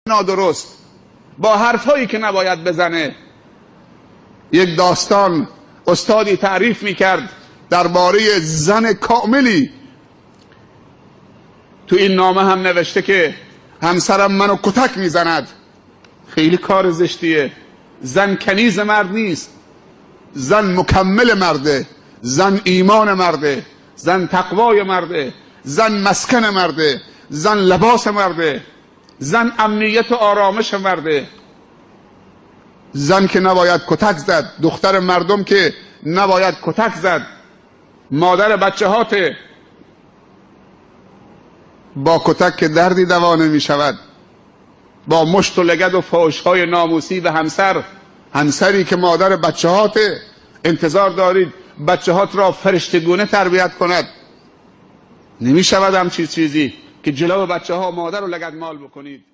نادرست، با حرفهایی که نباید بزنه. یک داستان استادی تعریف میکرد درباره زن کاملی. تو این نامه هم نوشته که همسرم منو کتک میزند. خیلی کار زشتیه. زن کنیز مرد نیست، زن مکمل مرده، زن ایمان مرده، زن تقوای مرده، زن مسکن مرده، زن لباس مرده، زن امنیت و آرامش مرده. زن که نباید کتک زد، دختر مردم که نباید کتک زد، مادر بچه هاته، با کتک که دردی دوا نمی شود، با مشت و لگد و فحش‌های ناموسی به همسر، همسری که مادر بچه هاته، انتظار دارید بچه هات را فرشتگونه تربیت کند. نمی شود همچین چیزی که جلو بچه ها مادر رو لگد مال بکنید.